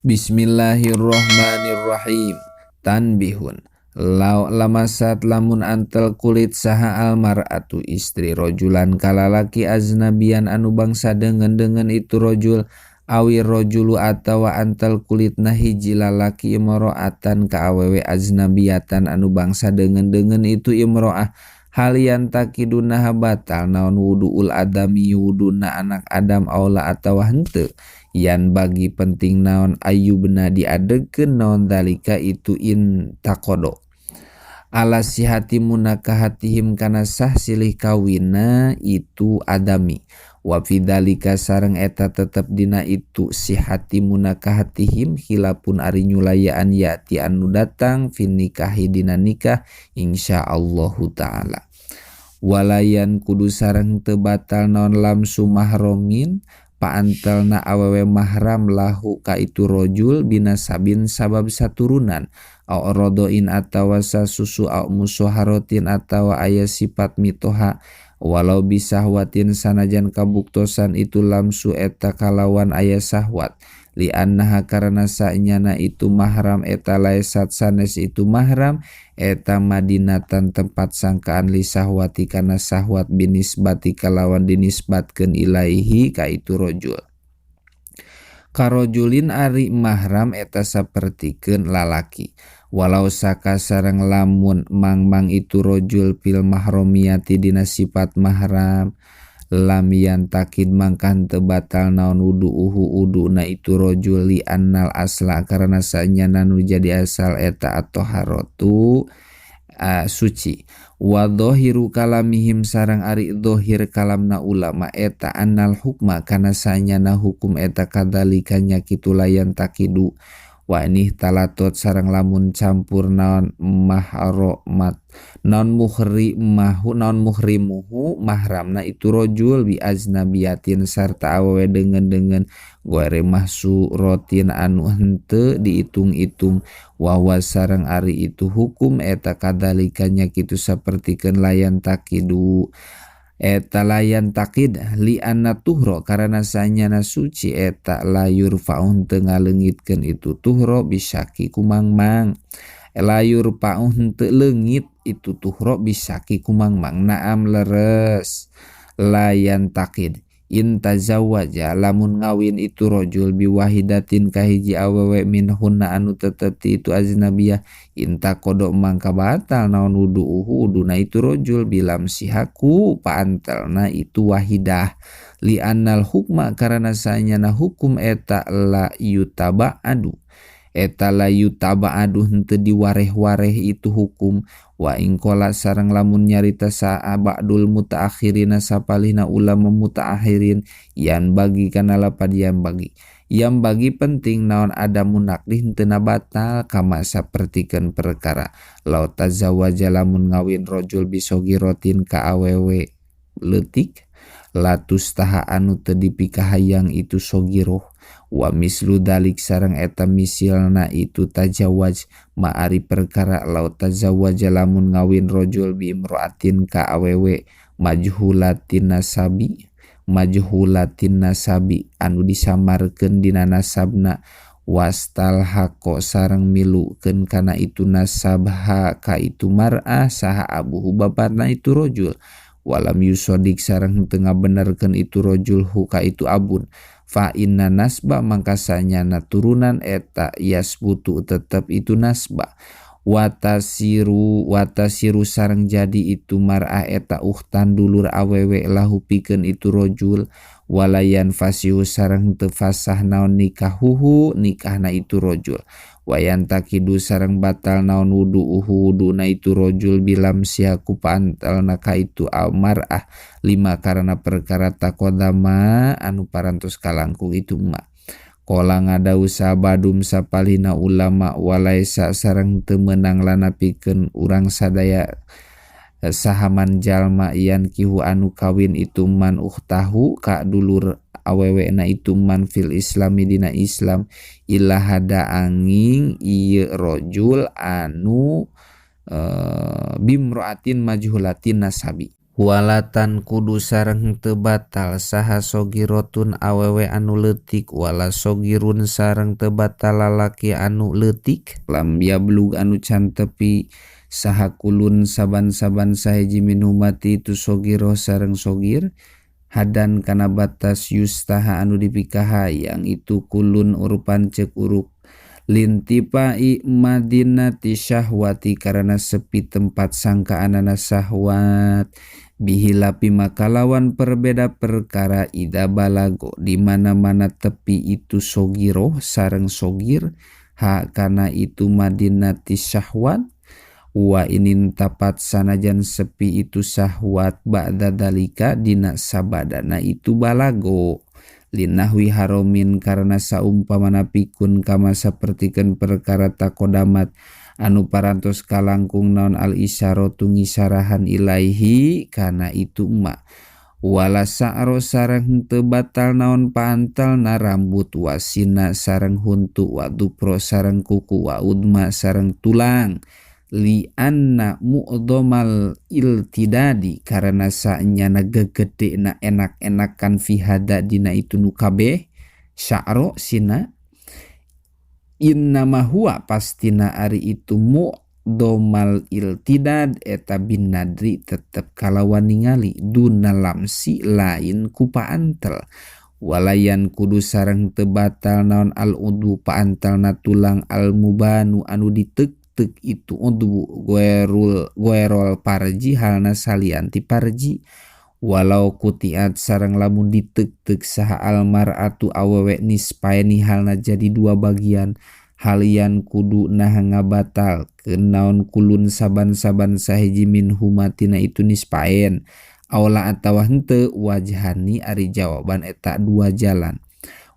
Bismillahirrahmanirrahim. Tanbihun. Law lamasat lamun antel kulit saha almar'atu istri rojulan kalalaki aznabian anu bangsa deungeun-deungeun itu rojul awir rojulu atawa antel kulitna hiji lalaki imro'atan ka awewe aznabiatan anu bangsa deungeun-deungeun itu imro'ah halian takidunaha batal naon wuduul adami wuduna anak Adam aula atawa henteu yan bagi penting naon ayubna diadegkeun naon dalika itu intaqodo ala sihati munakahatihim kana sah silih kawina itu adami wa fidzalika sareng eta tetep dina itu sihati munakahatihim khilafun ari nyulayaan yati anu datang fin nikahi dina nikah insyaallahu taala walayan kudu sareng teu batal naon lamsu mahromin paantelna awewe mahram lahu ka itu rojul binasabin sabab saturunan au rodoin atawa sasusu au musoharotin atawa aya sifat mitoha walau bisahwatin sanajan kabuktosan itu lamsu eta kalawan aya sahwat li annaha karena sanyana itu mahram eta laesat sanes itu mahram eta madinatan tempat sangkaan li sahwati kana sahwat binisbati kalawan dinisbatkeun ilaihi ka itu rojul karojulin ari mahram eta sapertikeun lalaki walau saka sareng lamun mangmang itu rojul fil mahromiyati dina sifat mahram lam yantakid mangkan teu batal naon wudu'uhu wuduna itu rojul li annal asla karena sanyana nu jadi asal eta at-taharatu suci wa dhahiru kalamihim sareng ari dhahir kalamna ulama eta annal hukma kana sanyana hukum eta kadzalika nya kitu layan takidu wa ini talatot sareng lamun campur naon mahromat naon muhrimahu naon muhrimuhu mahramna itu rojul bi aznabiyatin sarta awewe deungeun-deungeun gore mahsurotin anu henteu diitung-itung wawa sareng ari itu hukum eta kadzalika nya kitu sapertikeun layan takidu eta layan takid li anna tuhro karena sanyana suci eta layur faun teu ngaleungitkeun itu tuhro bisaki kumangmang layur faun teu leungit itu tuhro bisaki kumangmang naam leres layan takid in tazawwaja lamun ngawin itu rojul biwahidatin kahiji awewe minhunna anu tetep ti itu aznabiyah inta kodok mangka batal naon wudu'uhu wuduna itu rojul bilam sihaku paantelna itu wahidah li annal hukma karena sanyana hukum eta la yutaba adu eta la yutaba adu henteu diwareh-wareh itu hukum wa in qala sareng lamun nyarita sa'a ba'dul mutaakhirina sapalihna ulama mutaakhirin yan bagi kana lapad yan bagi yang bagi penting naon ada munaqdih henteu batal kama sapertikeun perkara law tazawwaja lamun ngawin rajul bisogiratin ka awewe leutik latus taha anu teu dipikahayang itu sogiroh wa mislu dalik sareng eta misilna itu tajawaj ma'ari perkara law tazawwaja lamun ngawin rajul bi imra'atin ka awewe majhulatin nasabi anu disamarkeun dina nasabna wastal haqo sareng milukeun kana itu nasabha ka itu mar'ah saha abuhu bapana itu rajul walam yusodik sareng teu ngabenerkeun itu rajul hu ka itu abun fa inna nasba mangka sanyana turunan eta yasbutu tetep itu nasba watasiru sareng jadi itu mar'ah eta uhtan dulur awewe lahu pikeun itu rajul walayan fasihu sareng teu fasah naon nikahuhu nikahna itu rajul wayan takidu sareng batal naon wudu'uhu wuduna itu rajul bilam siaku paantelna ka itu almar'ah lima karena perkara takodama anu parantos kalangkung itu ma kola ngadau sabadum sapalina ulama walaisa sareng teu meunang lana pikeun urang sadaya sahaman jalma yan kihu anu kawin itu man uhtahu ka dulur awewe na itu man fil islami dina Islam illa hada angin ieu rajul anu bimroatin majhulatin nasabi. Walatan kudu sareng henteu batal saha sogirotun awewe anu leutik wala sogirun sareng teu batal lalaki anu leutik lam yablug anu can tepi saha kulun saban-saban sahiji minhumati itu sogiroh sareng sogir hadan kana batas yustaha anu dipikahayang itu kulun urupan ceuk uruk lintipai madinati syahwati karena sepi tempat sangkaanana syahwat bihilapi makalawan perbeda perkara ida balago di mana-mana tepi itu sogiroh sareng sogir ha kana itu madinati syahwat wa inin tapat sanajan sepi itu syahwat ba'da dalika dina sabadana itu balago linahwi haromin karena saumpamana pikun kama sapertikeun perkara takodamat anu parantos kalangkung naon al isyaratu ngisarahan ilaihi kana itu ma wala sa'ro sareng henteu batal naon paantelna rambut wasina sareng huntu wa dupro sareng kuku wa udma sareng tulang li anna mu'dhamal iltidadi karena saenyana gegedena enak-enakan fi hada dina itu nu kabeh sya'ro sina innama huwa pastina ari itu mu'dhamal iltidad eta bin nadri tetep kalawan ningali duna lamsi lain ku paantel walayan kudu sareng teu batal naon al udhu paantelna tulang al mubanu anu ditek itu udhu guerol parji halna salianti parji walau kutiat sareng lamun ditek-tek saha almar'atu awewe nispaeni halna jadi dua bagian halian kudu nah ngabatal kenaon kulun saban-saban sahiji min humatina itu nispaen aula atawa henteu wajhani ari jawaban eta dua jalan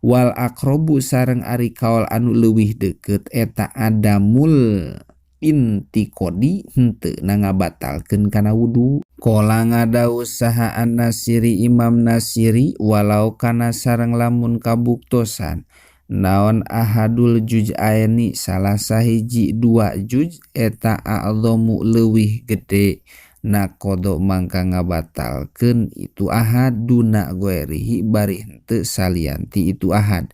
wal akrobu sareng ari kaol anu leuwih deukeut eta adamul intikodi henteu na ngabatalkeun kana wudu. Kola ngadau saha An-Nasiri Imam Nasiri walau kana sareng lamun kabuktosan naon ahadul juz'aini salah sahiji dua juz eta a'dhamu leuwih gede nakodo mangka ngabatalkeun itu ahad duna goerihi bari henteu salianti itu ahad.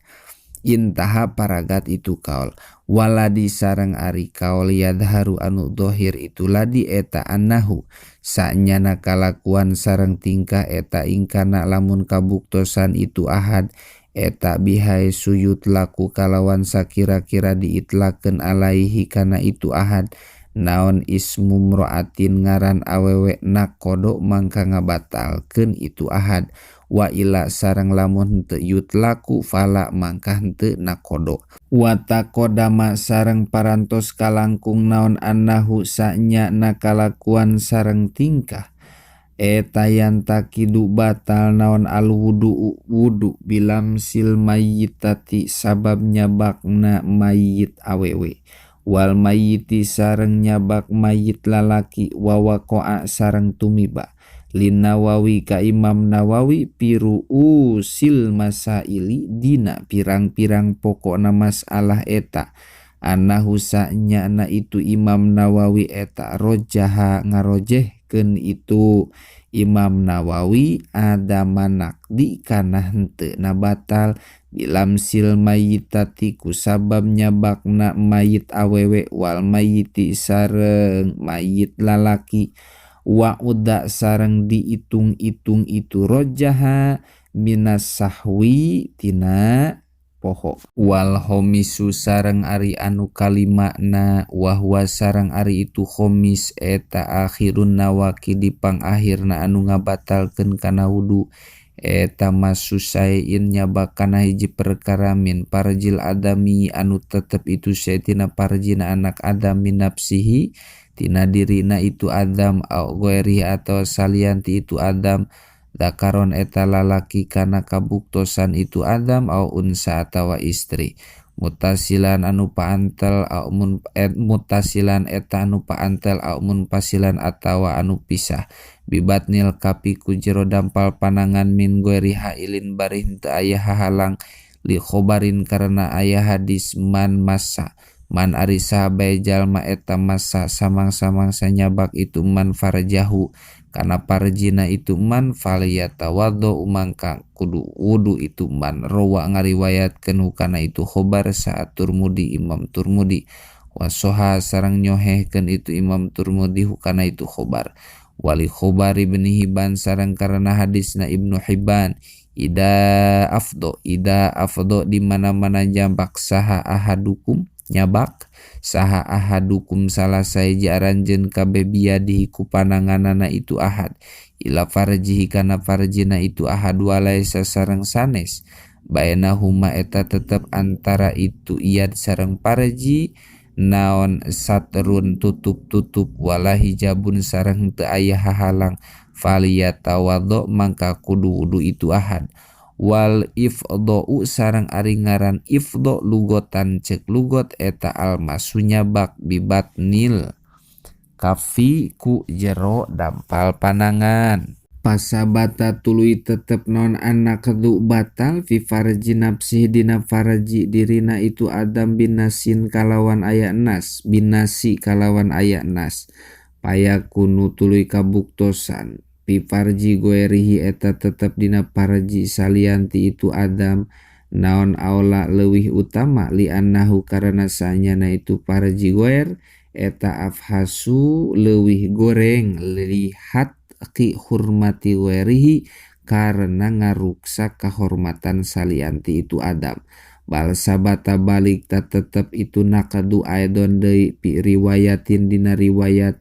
Intaha paragat itu kaol waladi sareng ari kaol yadharu anu dohir itu ladi eta annahu sanyana kalakuan sareng tingkah eta ingkana lamun kabuktosan itu ahad eta bihai suyut laku kalawan sakira-kira diitlakeun alaihi kana itu ahad naon ismu mroatin ngaran awewe nakodo mangka ngabatalkeun itu ahad wa ila sareng lamun henteu yutlaku fala mangka henteu nakodo wa taqoddama sareng parantos kalangkung naon annahu sanya nakalakuan sareng tingkah eta yantakidu batal naon al wudu wudu bilamsil mayyitati sabab nyabakna mayyit awewe wal mayyiti sareng nyabak mayyit lalaki wa waqa'a sareng tumiba Lin Nawawi ka Imam Nawawi piru usil masaili dina pirang-pirang pokokna masalah eta annahu sanyana itu Imam Nawawi eta rojaha ngarojehkeun itu Imam Nawawi adama naqdi kana henteu na batal bilamsil mayyitati ku sabab nyabakna mayit awewe wal mayyiti sareng mayit lalaki wa uda sareng diitung-itung itu rojaha minas sahwi tina poho wal homisu sareng ari anu kalimana wahwa sareng ari itu homis eta akhirun nawaki di pangakhirna anu ngabatalkeun kana wudu eta masusain nyabakana hiji perkara min parjil adami anu tetep itu saetina parjina anak adam min nafsihi tina dirina itu adam au ghairihi atau salianti itu adam dakaron eta lalaki kana kabuktosan itu adam au unsa atawa istri mutasilan anu paantel au mun mutasilan eta anu paantel au munfasilan atawa anu pisah bibatnil kapi ku jero dampal panangan min ghairi hailin bari henteu aya hahalang li khobarin karena aya hadis man masa man ari saha bae jalma eta masa samang-samangsa nyabak itu man farjahu Kana parjina itu man falyatawaddo mangka kudu wudu itu man. Rawa ngariwayatkeun kana itu khobar saat Turmudi Imam Turmudi wasoha sareng nyohehkeun itu Imam Turmudi kana itu khobar. Wali khobar Ibnu Hibban sareng karena hadisna Ibnu Hibban ida afdo di mana-mana jambak saha ahadukum nyabak saha ahadukum salah saeji aranjeun kabeh biadihi ku pananganana itu ahad ila farjihi kana farjina itu ahad walaisa sareng sanes bainahuma eta tetep antara itu iyad sareng farji naon satrun tutup-tutup wala hijabun sareng teu aya hahalang faliyatawaddo mangka kudu wudu itu ahad. Wal ifdau sareng ari ngaran ifdo lugotan cek lugot eta almasu nyabak bibatnil kafi ku jero dampal panangan. Pasabata tuluy tetep non anak kedu batal fi farji nafsihi dina farji dirina itu Adam binasin kalawan aya nas binasi kalawan aya nas payakunu tuluy kabuktosan fi farji goerihi eta tetep dina farji salianti itu Adam naon aula leuwih utama li annahu karena sanyana itu farji goer eta afhasu leuwih goreng lihat ki hurmati werihi karena ngaruksak kahormatan salianti itu Adam. Bal sabata balik ta tetep itu nakadu aidon deui pi riwayatin dina riwayat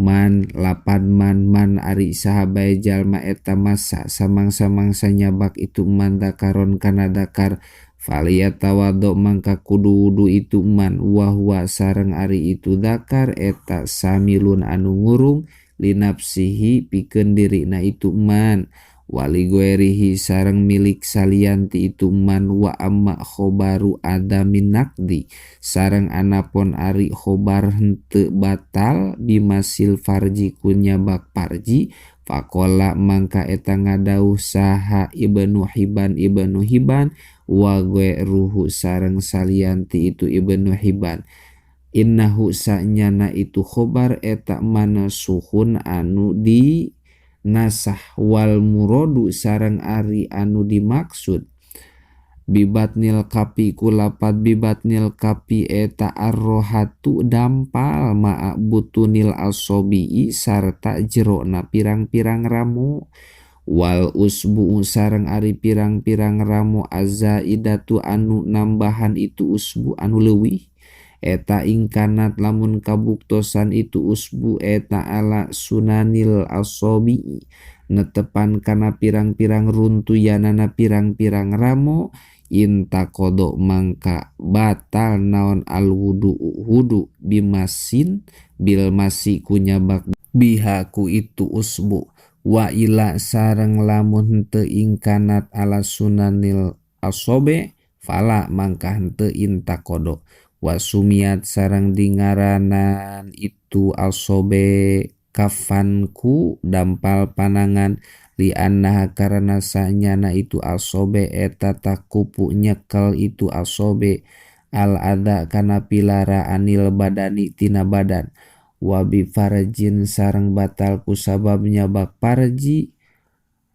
man lapan man man ari saha bae jalma eta masa samang-samangsa nyabak itu man dakaron kana dakar faliyatawaddo mangka kudu wudu itu man wa huwa sareng ari itu dakar eta samilun anu ngurung linapsihi pikeun dirina itu man wali goerihi sareng milik salianti itu man wa amma khobaru adamin naqdi sareng anapon ari khobar henteu batal bimasil farji ku nyabak farji faqala mangka eta ngadauh saha Ibnu Hibban wa goeruhu sareng salianti itu Ibnu Hibban innahu sanyana itu khobar eta manasuhun anu di nasah wal muradu sareng ari anu dimaksud bibatnil kapi kulapat bibatnil kapi eta arrohatu dampal ma'a butunil asobii sarta jerona pirang-pirang ramu wal usbu sareng ari pirang-pirang ramu azaidatu anu nambahan itu usbu anu leuwih eta ingkanat lamun kabuktosan itu usbu eta ala sunanil asobi netepan kana pirang-pirang runtuyanana pirang-pirang ramo intakodo mangka batal naon al wudu wudu bimasin bil masi kunyabak bihaku itu usbu wa ila sareng lamun henteu ingkanat ala sunanil asobe fala mangka henteu intakodo wasumiat sareng dingaranan itu asobe kafanku dampal panangan li annaha karena sanyana itu asobe eta takupu nyekel itu asobe al adha kana pilara anil badani tina badan wabi farjin sareng batal ku sabab nyabak parji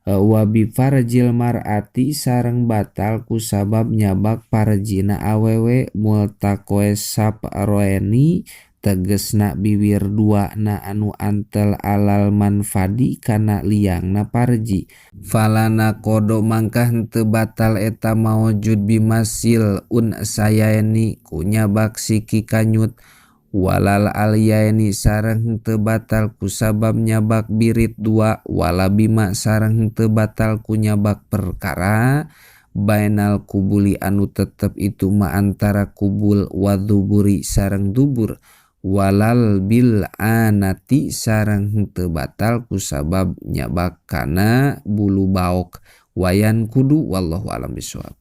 wabi farjil mar'ati sareng batal ku sabab nyabak parjina awewe multaqoe sabroeni tegesna biwir dua na anu antel alal manfadi kana liangna parji falana kodo mangka henteu batal eta maujud bimasil un sayaeni ku nyabak siki kanyut walal alyaeni sareng henteu batal ku sabab nyabak birit dua wala bima sareng henteu batal ku nyabak perkara bainal kubuli anu tetep itu ma antara kubul waduburi sareng dubur walal bil anati sareng henteu batal ku sabab nyabak kana bulu baok wayan kudu wallahu alam bisawab.